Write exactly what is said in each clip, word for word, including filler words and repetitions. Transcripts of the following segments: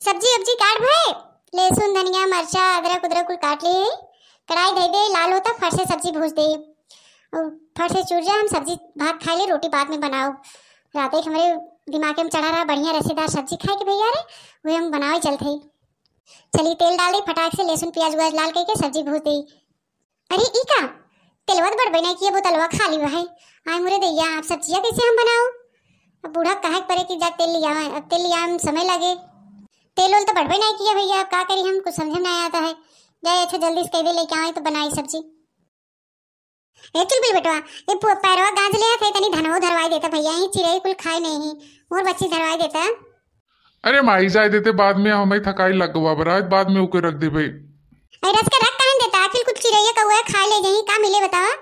सब्जी वब्जी काट भए, लहसुन, धनिया, मरचा, अदरक उदरक कुल काट लिए। कढ़ाई धइ दे, लाल होता, फट से सब्जी भूज दे। और फट से चुर जा, हम सब्जी भात खाइ ले, रोटी बाद में बनाओ। राते के हमरे दिमाग में चढ़ा रहा बढ़िया रसेदार सब्जी खाए के भैया रे, वही हम बनावे चलत हई। चली तेल डाल दे फटाक से, लहसुन प्याज उआज लाल कइके सब्जी भूज दे। अरे ई का, तेलवा तो बढ़बे नहीं किया, बोतलवा खाली बा है। आय मोरे दैया, अब सब्जिया कैसे हम बनाओ? अब बूढ़ा कहे के परे कि जा तेल लियावे, अब तेल लियावे में समय लगे। तेल ओल तो बढ़बे नहीं किया भैया, अब का करी हम, कुछ समझ में नहीं आता है। जाए अच्छा जल्दी से कह दे लेके आवे तो बनाई सब्जी। ए चुलबुल बेटवा, ए पु-, पैरवा गांज ले थे, तनी धनवो धरवाई देता भैया, यही चिरई कुल खाए नहीं, मोर बच्ची धरवाई देता। अरे माई, जाए देते, बाद में हमें थकाई लग गवा बरात, बाद में ओके रख देबे। अरे रच के रख काहे देता, आखिर कुछ चिरैया कौआ खाए ले जही, का मिले बतावा?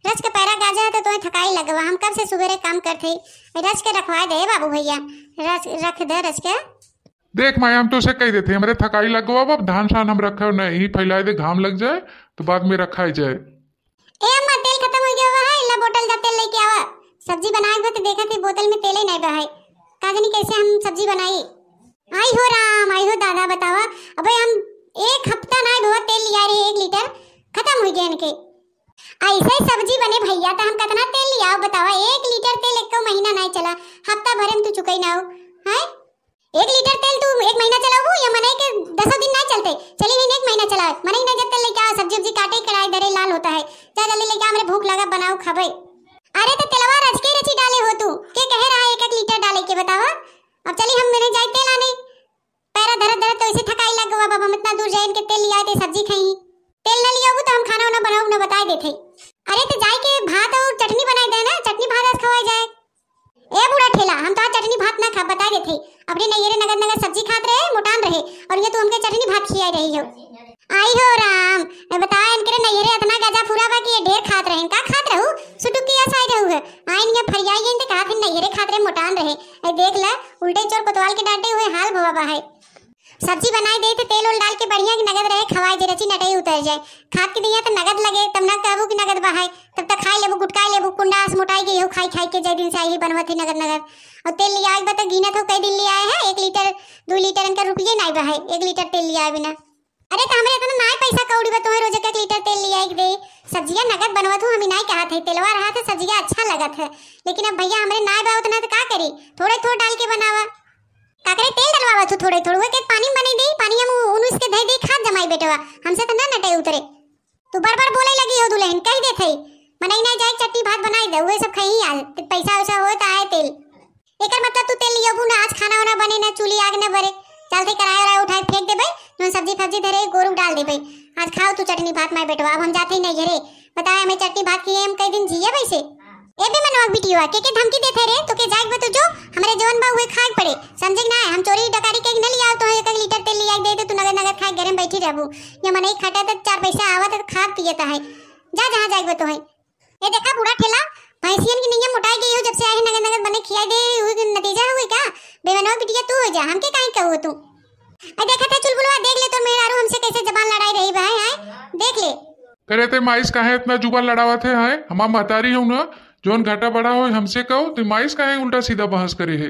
रच के पैरा गाजा है तो तुम्हें थकाई लग गवा, हम कब से सुबेरे काम करते ही। अरे रच के रखवाए दे बाबू भैया, रच, रख दे रच के। देख माई, हम तो उसे कह देते, हमरे थकाई लग गवा, अब धान शान हम रखे नहीं, यही फैलाए दे, घाम लग जाए तो बाद में रखाए जाए। ए अम्मा, तेल खत्म हो गया हुआ है, ला बोतल जा तेल लेके आवा, सब्जी बनाए बा तो देखा थी बोतल में तेले नहीं बा है, का जानी कैसे हम सब्जी बनाई। आई हो राम, आई हो दादा, बतावा, अबे हम एक हफ्ता नहीं भवा तेल लिया रहे, एक लीटर खत्म हो गया इनके। ऐसे ही सब्जी बने भैया, तो हम कितना तेल लिया बतावा, एक लीटर तेल एक महीना नहीं चला, हफ्ता भरे में तू चुकई ना हो, हैं? एक लीटर तेल तू एक महीना चलाबू या मनई के दसों दिन ना चलते? चली नहीं, एक महीना चलावे। मनई ना जब तेल लेके आवे, सब्जी उब्जी काटे, कढ़ाई धरे, लाल होता है। जा जल्दी लेके आ, हमरे भूख लगा, बनाओ, खाबे। अरे तो तेलवा रच के रची डाले हो तू, के कहे रहा एक एक लीटर डाले के, बतावा? अब चली हम मेरे जाए तेल आने। पैरा धरत धरत तो ऐसे थकाई लग गवा, बाबा हम इतना दूर जाए इनके तेल लिया थे, सब्जी खाई। तेल न लियाबू तो हम खाना वाना बनाऊ ना, बताए देते। अरे तो जाए के भात और चटनी बनाए दे ना, चटनी भात आज खवाए जाए। ए बूढ़ा ठेला, हम तो आज चटनी भात ना खा, बताए देते। अपने नैहरे नगद नगद सब्जी खात रहे, मोटान रहे, और ये तू हमके चटनी भात खियाए रही हो। आई हो राम, ए बताओ इनके नैहरे इतना गजा फूला बा कि ये ढेर खात रहे, का खात रहू? सुटुकी या साई रहू है। आइन ये फरियाई गई तो कहा थे नैहरे खात रहे, मोटान रहे। ए देख ले, उल्टे चोर कोतवाल के डांटे हुए हाल भवा बा है। सब्जी बनाए दे तो तेल उल डाल के बढ़िया के नगद रहे, खवाए जे रची नटई उतर जाए। खात के दिया तो नगद लगे, तब ना कहबू कि नगद बहाए, तब तक खाए लेबू, गुटकाए लेबू, कुंडा आस मोटाई गई हो खाई खाई के, जय दिन से आई ही बनवत ही नगद नगद। और तेल लिया एक बार तो गिनत हो कई दिन ले आए हैं, एक लीटर, दो लीटर इनका रुपये नहीं बहाए, एक लीटर तेल लिया बिना। अरे तो हमरे इतना नाय पैसा कौड़ी बा, तुम्हें रोज एक एक लीटर तेल लिया एक दे। सब्जिया नगद बनवत हूँ, हम ही नाय कहा थे, तेलवा रहा थे, सब्जिया अच्छा लगत है, लेकिन अब भैया हमरे नाय बा उतना तो का करी, थोड़े थोड़ डाल के बनावा। का करे, तेल डलवावा तू थोड़े थोड़े, के पानी में बने दे, पानी हम उ-, उनुस के धे दे, खात जमाई बेटवा, हमसे तो ना नटे उतरे। तू बड़ बड़ बोले लगी हो दुल्हन, कह दे थे, मनई ना जाए चटनी भात बनाई दे, उहे सब खाई आज, ते पैसा वैसा होए तो आए तेल। एकर मतलब तू तेल लियोबू ना, आज खाना वाना बने ना, चूल्ही आग ना बरे, चलते कराए वराए उठाए फेंक देबे, जो सब्जी फब्जी धरे गोरू डाल देबे। आज खाओ तू चटनी भात माय बेटवा, अब हम जाते ही नहीं घरे। बताए हमें चटनी भात की हम कई दिन जिए वैसे। ए बे मनवा बिटिया, के के धमकी देते रे? तो के जाए बा तो जो, हमरे जवन बा उहे खाए के पड़े। समझे कि ना? हम चोरी डकारी के न लिया तो एक लीटर तेल लिया दे दे, तू नगद नगद खाए घरे में बैठी रहबू। ये मनई खटा तो चार पैसा आवत है तो खात पियत है। जा जहाँ जाए बा तो है। ए देखा बूढ़ा ठेला, भैंसियन की नैया मोटाई गई हो, जब से आई है नगद नगद बने खियाई दे, उहे नतीजा हुए का? बेमनवा बिटिया तू हो जा, हमके काहे कहू तू? ए देखा थे चुलबुलवा, देख ले तो मेहरारू हमसे कैसे जबान लड़ाई रही बा, हैं? देख ले। करे ते माइस काहे इतना जुबान लड़ावत है, हैं? हमार महतारी हो ना, जौन घाटा बड़ा हो हमसे कहो, ते माइस काहे उल्टा सीधा बहस करे है?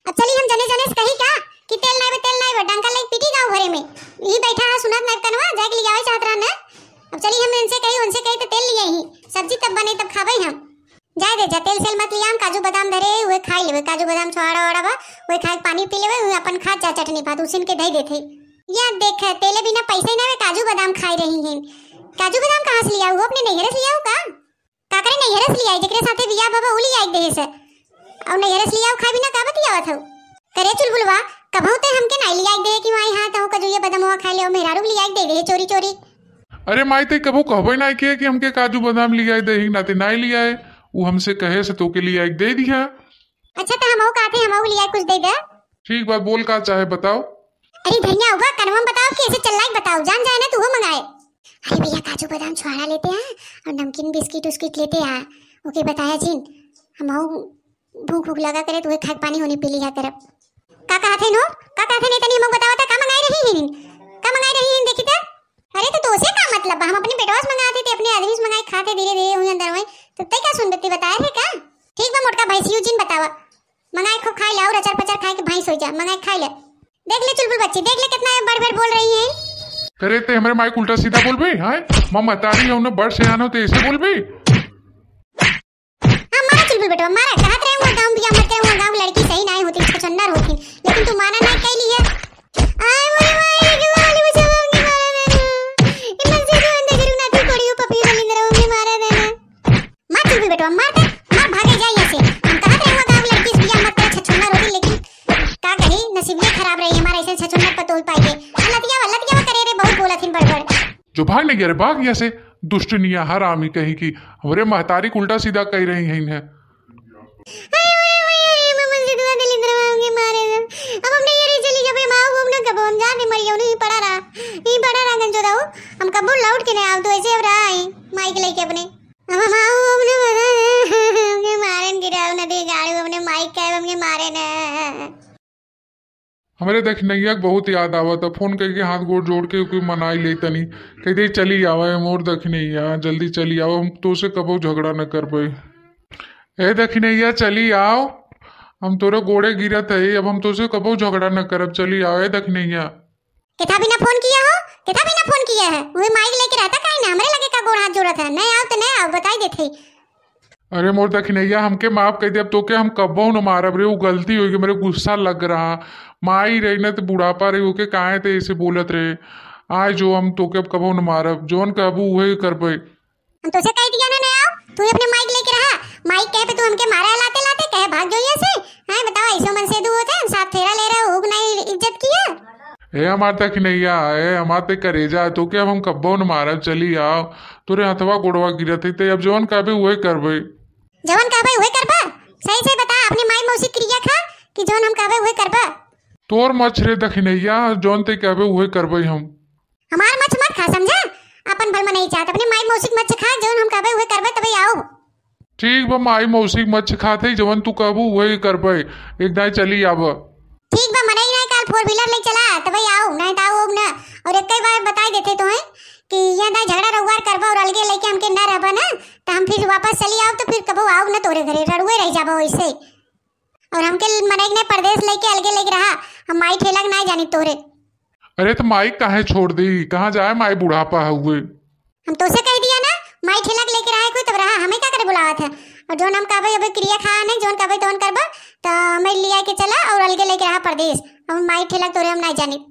अब चली हम जने जने से कही का कि तेल नाई बा, तेल नाई बा, डंका लेके पीटी गाँव भरे में। ई बैठा है सुनत नाई कनवा, जाके लियावे चाहत रहन ना। अब चली हम इनसे कही, उनसे कही तो तेल लिया ही, सब्जी तब बने तब खाबे हम। जाए दे जा, तेल सेल मत लिया, हम काजू बादाम धरे, उहे खाई लेबे, काजू बादाम छोड़ा ओड़ा बा, उहे खाए के पानी पी लेबे, उहे अपन खा जा चटनी भात, उसिन के धई देते। या देख, तेले बिना पैसे ना में काजू बादाम खाए रही हैं। काजू बादाम कहाँ से लिया हो? अपने नैहरे से लिया हो का? का करे नैहरे से लियाई, जेकरे साथे बियाह बाबा उ लियाई देहे से। और नैहरे से लियाओ खाए बिना का बतियावत हो? करे चुलबुलवा, कभऊ ते हमके नाई लियाई दे कि माई हाँ तहु कजुए बदमवा खाए ले, और मेहरारू के लियाई दे दे चोरी चोरी। अरे माई ते कभू कहबे नाई किए कि हमके काजू बादाम लियाई दे ही, ना ते नाई लियाए, उ हमसे कहे से तोके लियाई दे दिया। अच्छा तो हमहू कहते हमहू लियाई कुछ दे दे। ठीक बात, बोल का चाहे बताओ। अरे धनिया हुआ कनवा में बताओ कि ऐसे चल्लाई बताओ, जान जाए ना तू हो मंगाए। अरे भैया काजू बादाम छोड़ा लेते हैं और नमकीन बिस्किट उस्किट लेते हैं। ओके बताया जिन, हम भूख भूख लगा करे तो खाए पानी होने पी लिया करब। का कहा थे नो? का कहा थे नहीं तनी हमको बतावा था का मंगाई रही हैं? का मंगाई रही हैं देखी था? अरे तो तोसे का मतलब बा? हम अपने बेटवा से मंगाते थे, अपने आदमी से मंगाए खाते धीरे धीरे हुई अंदर हुई। तो ते का सुन बत्ती बताया थे का? ठीक बा मोटका भैंसियो जिन बतावा। मंगाए खूब खाए ले और अचर पचर खाए के भैंस हो जा, मंगाए खाए ले। देख ले चुलबुल बच्ची, देख ले कितना ये बड़ बड़ बोल रही हैं। करे ते हमरे माई के उल्टा सीधा बोलबे, हैं? माँ मतारी है, उन्हें बड़ से आनो ते ऐसे बोलबे। हाँ, मारा चुलबुल बेटवा, मारा। कहत रहे हुआ गाँव बिया मत करे, हुआ गाँव लड़की सही नाहीं होती, छछन्नर होती, लेकिन तू माना नाहीं कइली है। आय मोरे माई, के मारे बचावा, हमके मारा देना। हिम्मत से तू अंदर जरूर ना तू कोड़ी हो, पपी वाली तरह हमके मारा देना। मार चुलबुल बेटवा, मार दे, मार भागे जाए यहाँ से। हम कहत रहे हुआ गाँव लड़की से बिया मत करे, छछन्नर होती, लेकिन का कही, नसीबिये खराब रही हमारा, ऐसे छछन्नर पतोह पाई के। लतियावा, लतियावा करे रे, बहुत बोलत हिन बड़ बड़। जो भाग नहीं गया रे, भाग यहाँ से, दुष्टनिया हरामी कहीं की, हमरे महतारी के उल्टा सीधा कह रही हैं इन्हें। अरे, अरे, अरे, अरे, मम्मा से दुआ दिली तरह हमके मारे ना। अब हम नहीं, अरे, चली जाबे, माऊ, हम ना कबो, हम जाते मर जाओ, नहीं पड़ा रहा, नहीं पड़ा रहा, गंजो दाऊ, हम कबो लौट के नहीं आओ, तो ऐसे अब रहा है, माइक लेके अपने। अब हम आओ, हम ना, हमके मारे न गिराओ, नदी गाड़ू, अपने माइक के, हमके मारे ना। हमरे दखिनैया के बहुत याद आवत है। फोन करके हाथ गोड़ जोड़ के ओके मनाई ले तनी, कह दे, "चली आवा ए मोर दखिनैया, जल्दी चली आवा, हम तोसे कबो झगड़ा न करबे।" ए दखिनैया, चली आओ, हम तोरे गोड़े गिरत है, अब हम तोसे कबो झगड़ा न करब, चली आओ ए दखिनैया। केथा बिना फोन किया हो, केथा बिना फोन किया है, वही माइक लेके रहता काहे ना, हमरे लगे का गोड़ हाथ जोड़त है, नहीं आओ तो नहीं आओ, बताई देते। अरे मोर दखिनैया, हमके माफ कर दे, अब तोके हम कबो न मारब रे, उ गलती होई गई, मेरे गुस्सा लग रहा। माई रही ना तो बुढ़ापा रही, ओके काहे ते ऐसे बोलत रहे। आय जो हम तोके अब कबो न मारब, जौन कहबू उहे करबे। हम तोसे कह दिया ना, नहीं आओ, तू ही अपने माइक लेके रहा, माइक कहे पे तू हमके मारा लाते लाते कहे भाग जो यहाँ से। हैं बताओ, ऐसो मन से दू होते, हम साथ फेरा ले रहे हो, हुक नहीं इज्जत किया। ए हमार दखिनैया, ए हमार ते करेजा, तोके अब हम कब्बो न मारब, चली आओ। तोरे हथवा गोड़वा गिरत है, ते अब जौन कहबे उहे करबे। जौन कहबे उहे करबा? सही से बता, अपने माई मौसी क्रिया खा कि जौन हम कहबे उहे करबा। तोर मछ रे दखिनैया, जौन ते कहबे उहे करबे हम। हमार मछ मत खा, समझा? अपन भर में नहीं चाहत, अपने माई मौसी के मछ खा, जौन हम कहबे उहे करबे, तबे आओ। ठीक बा, माई मौसी के मछ खात है, जवन तू कहबू उहे करबे। एक दाई चली आब। ठीक बा, मनई ना काल four wheeler ले चला, तबे आओ, नहीं तो आओ ना। और एक ही बार बताई देते तो है कि यहाँ दाई झगड़ा रउआ करबा और अलगे लेके हमके ना रहबा ना, तो हम फिर वापस चली आओ, तो फिर कबो आओ ना तोरे घरे, रड़ुए रह जाबा वैसे। और हमके मनई ने परदेश लेके अलगे लेके रहा, हम माई ठेला के ना जानी तोरे। अरे तो माई काहे छोड़ दी, कहाँ जाए माई, बुढ़ापा हुए। हम तोसे कह दिया ना, माई ठेला के लेके रहा है कोई, तब रहा, हमें क्या करे बुलावत है? और जौन हम कहबे अबे क्रिया खा नहीं, जौन कहबे तौन करबा, तो हमें लिया के चला और अलगे लेके रहा परदेश। हम माई ठेला तोरे हम नहीं जानी।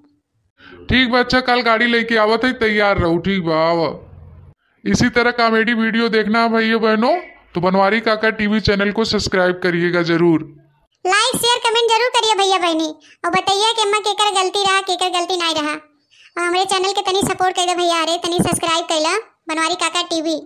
ठीक बा, अच्छा, कल गाड़ी लेके आवत है, तैयार रहो, ठीक बा, आवा। इसी तरह comedy video देखना है भाइयों बहनों, तो बनवारी काका TV channel को subscribe करिएगा जरूर। Like, share, comment जरूर करिए भैया बहनी, और बताइए कि एमा केकर गलती रहा, केकर गलती नहीं रहा। और हमरे channel के तनी support कर दे भैया, अरे तनी subscribe कर ला बनवारी काका TV।